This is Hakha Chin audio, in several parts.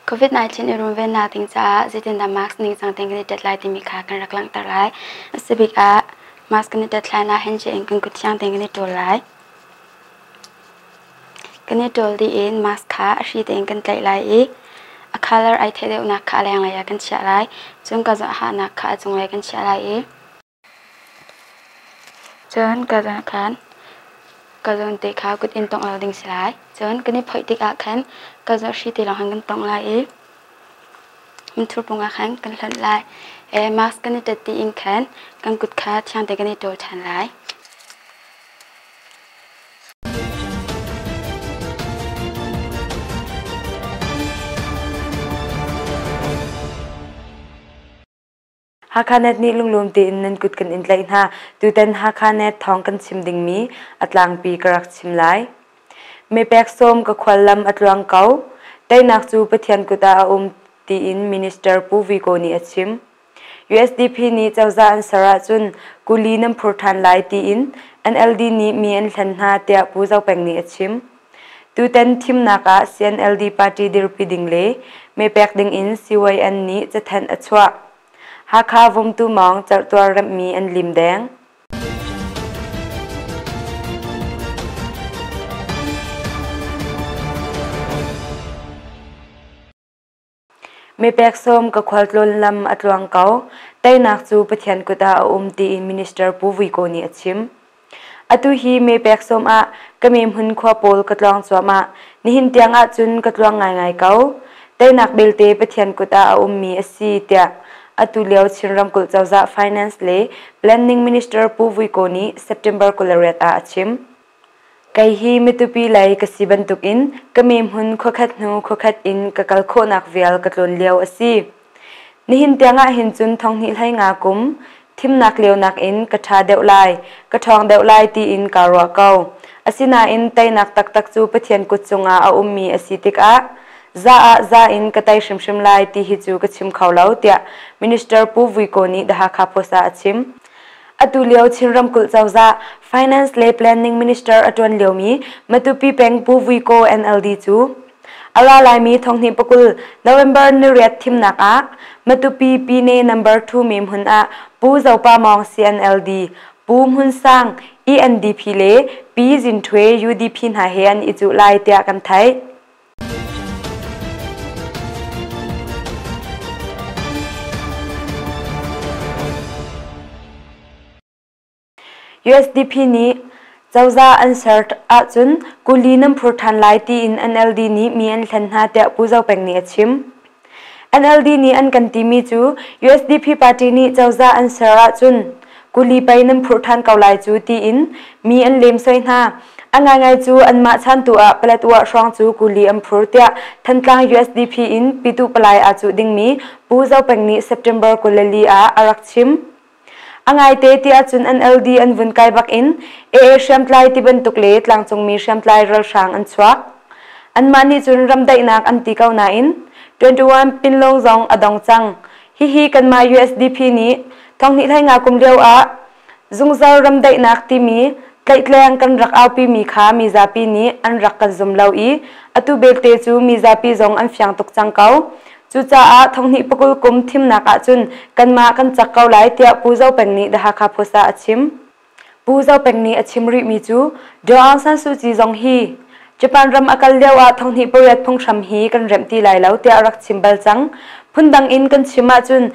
COVID-19 i runvennak ding caah zeitindah mask ningcang tein kan i tet lai timi kha kan rak langhter lai. A si bik ah mask kan i tet hlan ah handshake in kan kut thiang tein kan i ṭawl lai. Kan i ṭawl dih in mask kha a hri tein kan tlaih lai i a color ai theih deuhnak kha a lenglei ah kan chiah lai. Cun ka hahnak kha a cunglei kan chiah lai i Cun ka zawn khan ka zawn te kha kut in tongh lo ding si lai. Cun kan i phoih tikah khan ka zawn hri te lawng khan kan tongh lai i hmunthur pung ah khan kan hlonh lai. Mask kan i tet dih in khan kan kut kha thiang te kan i ṭawl ṭhan lai. Hakhanet nih lunglawm tein nan kut kan in tlaih hna. Tutan Hakhanet thawng kan chim dingmi a tlangpi ka rak chim lai. Mepek sawm ka khuallam a tluang ko. Teinak cu Pathian kut ah a um tiin Minister Pu Viko nih a chim. USDP nih cozah an ser ahcun kuli nan phur ṭhan lai tiin NLD nih mi an hlen hna tiah Pu Zo Peng nih a chim. Tutan thimnak ah CNLD party dirpi ding le meepek ding in CYN nih cathanh a chuah. Hakha Vumtu Mawng cerhtuar remhmi an lim deng. Mipek sawm ka khualtlawn lam a tluang ko. Teinak cu Pathian kut ah a um tiin Minister Pu Vui Ko nih a chim. Atu hi mepek sawm ah ka me hmun khua pawl ka tluang cuahmah. Nihin tiang ahcun ka tluang ngaingai ko. Teinak belte Pathian kut ah a ummi a si tiah atu lio Chin ramkulh cozah Finance le Planning Minister Pu Vui Ko nih September 28 ah a chim. Kei hi mitupi lei ka si bantukin ka mi hmun khuakhat hnu khuakhat in ka kal khawhnak vial ka tlawn lio a si. Nihin tiangah hin cun thonghnih hlei nga kum thimnak lionak in ka ṭha deuh lai, ka ṭhawng deuh lai tiin kaa ruah ko. Asinain teinak taktak cu Pathian kut cungah a ummi a si tikah za ah za in ka tei hrimhrim lai ti hi cu ka chim kho lo, tiah Minister Pu Vui Ko nih The Hakha Post ah a chim. Atu lio Chin ramkulh cozah Finance le Planning Minister a ṭuan liomi Matupi peng Pu Vui Ko NLD cu a ra laimi thonghnih pakul November niriat thimnak ah Matupi Pine number 2 mi hmun ah Pu Zopa Mawng CNLD, Pu Hmun Sang ENDP le Pi Zin Htwe UDP hna he an i cuh lai tiah kan theih. USDP nih cozah an ser ahcun kuli nan phur ṭhan lai tiin NLD nih mi an hlen hna tiah Pu Zo Peng nih a chim. NLD nih an kan timi cu USDP party nih cozah an ser ahcun kuli pei nan phurh ṭhan ko lai cu tiin mi an lemsoi hna. A ngaingai cu anmah chantu ah Paletwa hrawng cu kuli an phur tiah Thantlang USDP in Pitu Palai aa cuh dingmi Pu Zo Peng nih September 24 ah a rak chim. A ngaite ti ahcun NLD an vun kai bak in AA hriamtlai ti bantuk le tlangcungmi hriamtlai ralhrang an chuak. Anmah nih cun ramdaihnak an ti ko nain 21 pinlong zong a dong cang. Hihi kanmah USDP nih thonghnih hlei nga kum lio ah zungzal ramdaihnak timi tlaihtleng kan rak aupimi kha mizapi nih an rak kan zum lo i atu belte cu mizapi zong an fiang tuk cang ko. Cucaah thonghnih pakul kum thimnak ahcun kanmah kan cak ko lai tiah Pu Zo Peng nih The Hakha Post ah a chim. Pu Zo Peng nih a chim rihmi cu Daw Aung San Suu Kyi zong hi Japan ram a kal lio ah thonghnih pariat phunghram hi kan remh ti lai lo tiah a rak chim bal cang. Phundang in kan chim ahcun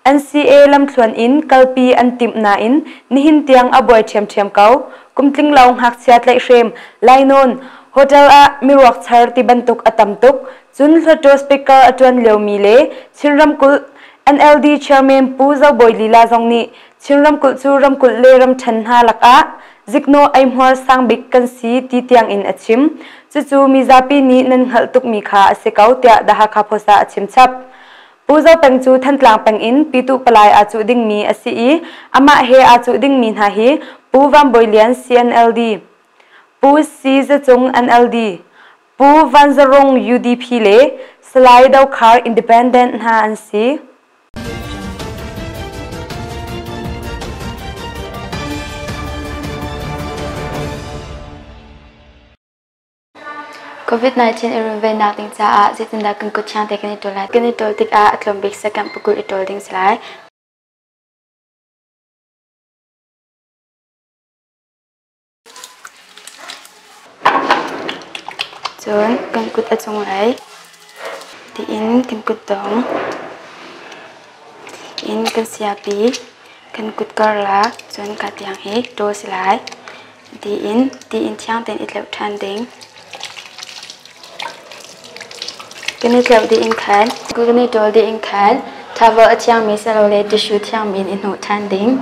NCA lamthluan in kalpi an timh nain nihin tiang a buai ṭhiamṭhiam ko. Kum tling lo ngakchia tlaihhrem, lainawn, hotel ah miruak char ti bantuk a tam tuk. Cun Hluttaw Speaker a ṭuan liomi le Chin ramkulh NLD Chairman Pu Zo Bawi lila zong nih Chin ramkulh cu ramkulh le ramṭhen hna lakah ziknawh eihmuar sang bik kan si ti tiang in a chim. Cucu mizapi nih nan hngalh tukmi kha a si ko tiah The Hakha Post ah a chim chap. Pu Zo Peng cu Thantlang peng in Pyituh Palai aa cuh dingmi a si i amah he aa cuh dingmi hna hi Pu Van Bawi Lian CNLD, Pu Si Za Cung NLD, Pu Van Za Rung UDP le Salai Do Khar Independent hna an si. COVID-19 i runvennak ding caah zeitindah kan kut thiang te kan i ṭawl lai? Kan i ṭawl tikah a tlawm bik second pakul i ṭawl ding si lai. Cun kan kut a cunglei tiin kan kutdong in kan siapi kan kut karlak cun ka tiang hi ṭawl si lai. Tiin tiin thiang tein i tleuh ṭhan ding. Kan i tleuh dih in khan kan i ṭawl dih in khan towel a thiangmi silole tissue thiangmi in i hnawh ṭhan ding.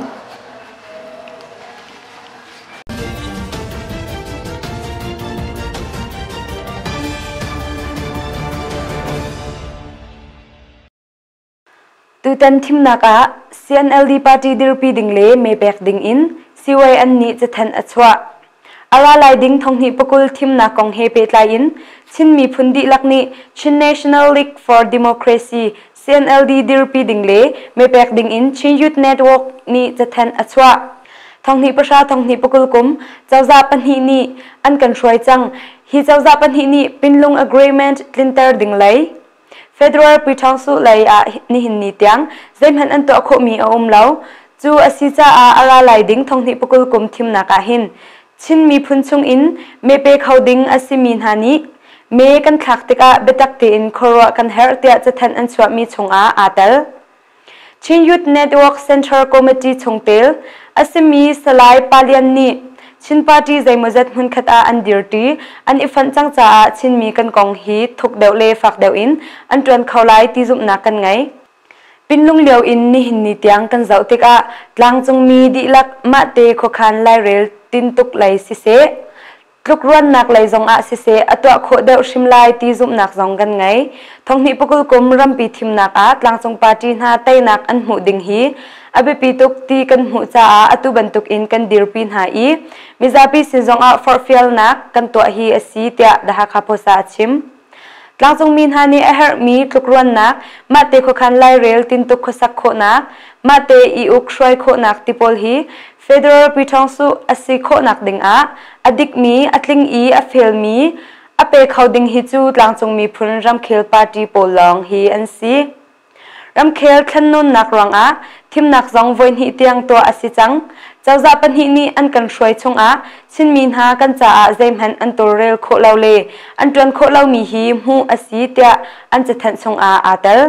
Tutan thimnak ah CNLD party dirpi ding le mee pek ding in CYN nih cathanh a chuah. A ra lai ding thonghnih pakul thimnak kong he pehtlai in Chin miphun dihlak nih Chin National League for Democracy CNLD dirpi ding le mee pek ding in Chin Youth Network nih cathanh a chuah. Thonghnih pahra thonghnih pakul kum cozah pahnih nih an kan hruai cang. Hi cozah pahnih nih Pinlung Agreement tlinter ding lei Federal Pyiṭhawngsuh lei ah nihin ni tiang zeihmanh an tuah khawhmi a um lo. Cu a si caah a ra lai ding thonghnih pakul kum thimnak ah hin Chin miphun chungin mee pe kho ding a simi hna nih mee kan thlak tikah biatak tein khuaruah kan herh tiah cathanh an chuahmi chungah aa tel. Chin Youth Network Central Committee chungtel a simi Salai Pa Lian nih Chin party zeimawzat hmunkhat ah an dirṭi, an i fonh cang caah Chinmi kan kong hi thuk deuh le fak deuh in an ṭuan kho lai ti zumhnak kan ngei. Pinlung lio in nihin ni tiang kan zoh tikah tlangcungmi dihlak mahte khuakhan lairel tintuk lei siseh, tlukruannak lei zongah siseh a tuah khawh deuh hrim lai ti zumhnak zong kan ngei. Thonghnih pakul kum rampi thimnak ah tlangcung party hna teinak an hmuh ding hi a biapi tuk ti kan hmuh caah atu bantuk in kan dirpi hna i mizapi sin zongah forhfialnak kan tuah hi a si tiah The Hakha Post ah a chim. Tlangcungmi hna nih a herhmi tlukruannak, mahte khuakhan lairel tintuk khuasak khawhnak, mahte i uk hruai khawhnak ti pawl hi Federal Pyiṭhawngsuh a si khawhnak dingah a dikmi, a tling i a felmi a pe kho ding hi cu tlangcung miphun ramkhel party pawl lawng hi an si. Ramkhel thlennawnnak ruangah thimnak zong voihnih tiang tuah a si cang. Cozah pahnih nih an kan hruai chungah Chinmi hna kan caah zeihmanh an tawlrel khawh lo le an ṭuan khawh lomi hi hmuh a si tiah an cathanh chungah aa tel.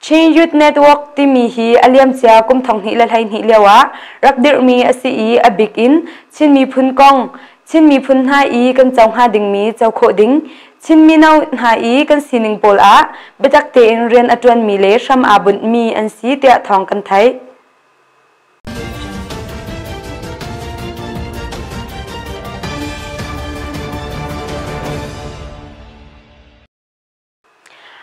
Chin Youth Network timi hi a liamcia kum 2012 lio ah rak dirhmi a si i a bik in Chin miphun kong, Chin miphun hna i kan co hnga dingmi co khawh ding, Chin mino hna i kan sining pawl ah biatak tein rian a ṭuanmi le hram aa bunhmi an si tiah thawng kan theih.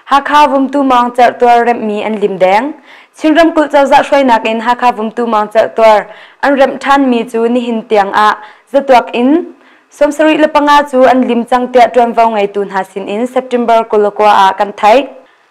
Hakha Vumtu Mawng cerhtuar remhmi an lim deng. Chin ramkulh cozah hruainak in Hakha Vumtu Mawng cerhtuar an remh ṭhanmi cu nihin tiang ah zatuak in 75 cu an lim cang tiah ṭuanvo ngeitu hna sin in September 29 ah kan theih.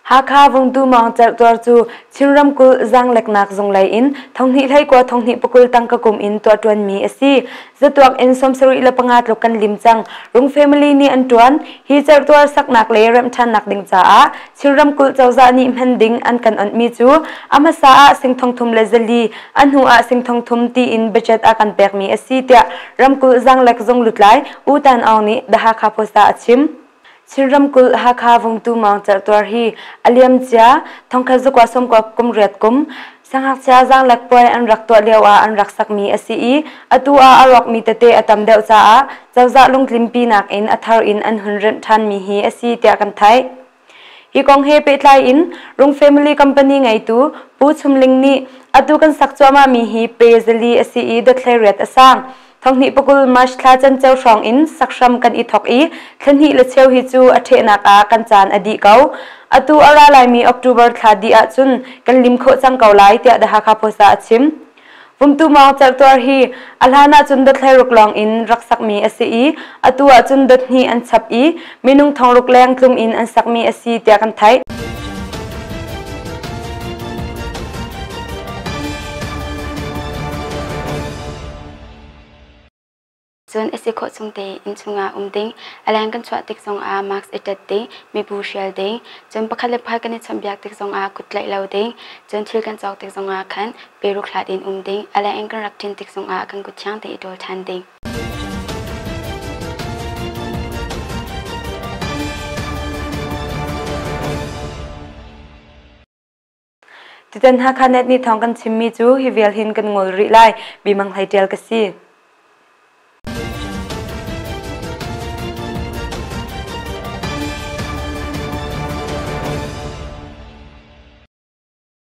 Hakha Vungtu Mawng cerhtuar cu Chin ramkulh zaangleknak zung lei in thonghnih hleikua thonghnih pakul tangka kum in tuah ṭuanmi a si. Zatuak in 75 tluk kan lim cang. Rung family nih an ṭuan. Hi cerhtuar saknak le remhṭhannak ding caah Chin ramkulh cozah nih hman ding an kan onhmi cu a hmasa ah sing thongthum le zali, a hnu ah sing thongthum tiin budget a kan pekmi a si tiah ramkulh zaanglek zung lutlai U Tan Aung nih The Hakha Post ah a chim. Chin ramkulh Hakha Vungtu Mawng cerhtuar hi a liamcia thongkhat zakua sawmkua kum riat kum siangngakchia zaanglek puai an rak tuah lio ah an rak sakmi a si i atu ah a rawkmi tete a tam deuh caah cozah lungtlinpinak in a thar in an hun remh ṭhanmi hi a si tiah kan theih. Hi kong he pehtlai in Rung Family Company ngeitu Pu Chum Ling nih atu kan sak cuahmahmi hi pe zali a si i dothlei riat a sang. Thonghnih pakul March thla canceo hrawng in sak hram kan i thawk i thlahnih le cheu hi cu a ṭhehnak ah kan caan a dih ko. Atu a ra laimi October thla dih ahcun kan lim khawh cang ko lai tiah The Hakha Post ah a chim. Vumtu mawng cerhtuar hi a hlan ahcun dothlei ruk lawng in rak sakmi a si i atu ahcun dot hnih an chap i minung thongruk leng tlum in an sakmi a si tiah kan theih. Cun a si khawh chung tein inn chungah um ding, a leng kan chuah tik zongah mask i ṭet ding, mibu hrial ding, cun pakhat le pakhat kan i chawnhbiak tik zongah kut tlaih lo ding, cun thil kan cawk tik zongah khan peruk hlat in um ding, a leng in kan rak ṭin tik zongah kan kut thiang tein i ṭawl ṭhan ding. Tutan Hakha Net nih thawng kan chimmi cu hi vial hin kan ngol rih lai. Bimang Hlei Ṭial ka si.